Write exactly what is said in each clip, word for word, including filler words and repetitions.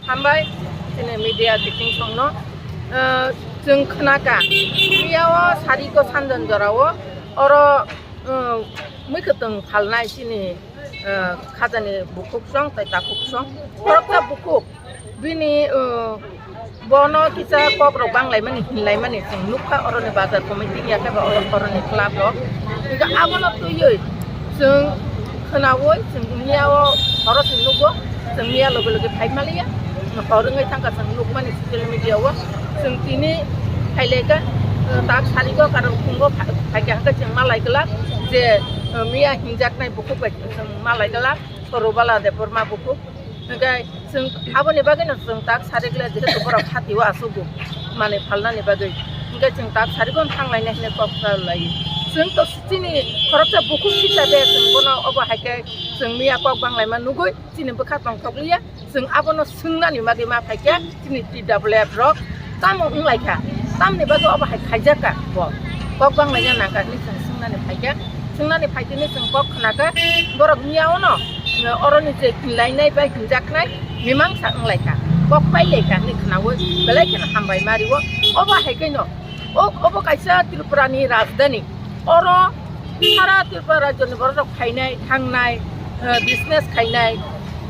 Hambai, chini media kiting songno, eh, chwng khnaka, miyao sariko sandan jorao, oro, eh, mui kwtwng phalnai chini, eh, khajani bukhuk song tei takhuk song, khoroksa bukhuk, bini, eh, bono kisa kok rok banglaimani, hinlaimani chwng nukha oroni bazar committee ya khe ba oro oroni club rok. Hingkhe abono twiwi chwng khnaui chwng miyao oro chwng nugo, chwng miya loge loge phai maliya. Hor wngwi thangkha chwng nukmani social media o. Chwng tini phailaikha, eh, tak sarigo karon phungo pha-, phaikha hwnkhe chwng malai glak je, eh, miya hinjaknai bukhuk bai chwng malai glak Sorobala Debbarma bukhuk. Hingkhe chwng aboni bagwino chwng tak sari glak jehetu borok hatio achugo manwi phalnani bagwi. Hingkhe chwng tak sarigo thanglaina hinwi kok salai. Chwng to chini khoroksa bukhuk hisabe chwng bono obo hai khe chwng miya kok banglaima nugwi chini bwkha tongthokliya. Chwng abono swngnani bagwi ma phaikha chini T W F rok tamo wnglaikha, tamni bagwi obo hai khaijakha bo, kok banglaina nangkha hinwi chwng swngnani phaikha. Swngnani phaitini chwng kok khnakha, borok miyao no, eh, oroni je hinlainai bai hinjaknai mimangsa wnglaikha, kok pailaikha hinwi khnaui belai kheno hambai mario. Obo hai khe no, o-, obo kaisa Tripura ni rajdhani, oro sara Tripura rajyo ni borok rok phainai, thangnai, eh, business khainai,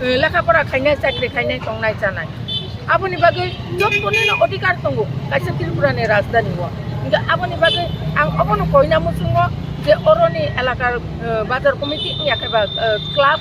eh, lekha pora khainai, chakri khainai, tongnai chanai. Aboni bagwi jottoni no odhikar tongo kaisa Tripura ni rajdhani o. Hingkhe aboni bagwi ang obono koina muchungo je oroni elakar, eh, bazar committee wngya khe ba, eh, club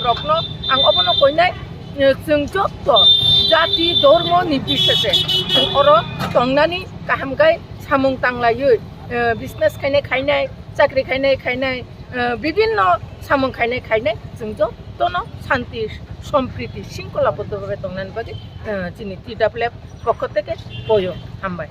rokno ang obono koinai, eh, chwng jotto jati dhormo nirbisheshe chwng oro tongnani kaham khe samung tanglaiwi, eh, business khainai khainai, chakri khainai khainai, eh, bibinno samung khainai khainai chwng jotono shanti, sompriti, shingkhola boddo bhabe tongnani bagwi, eh, chini T W F pokho theke koyo. Hambai.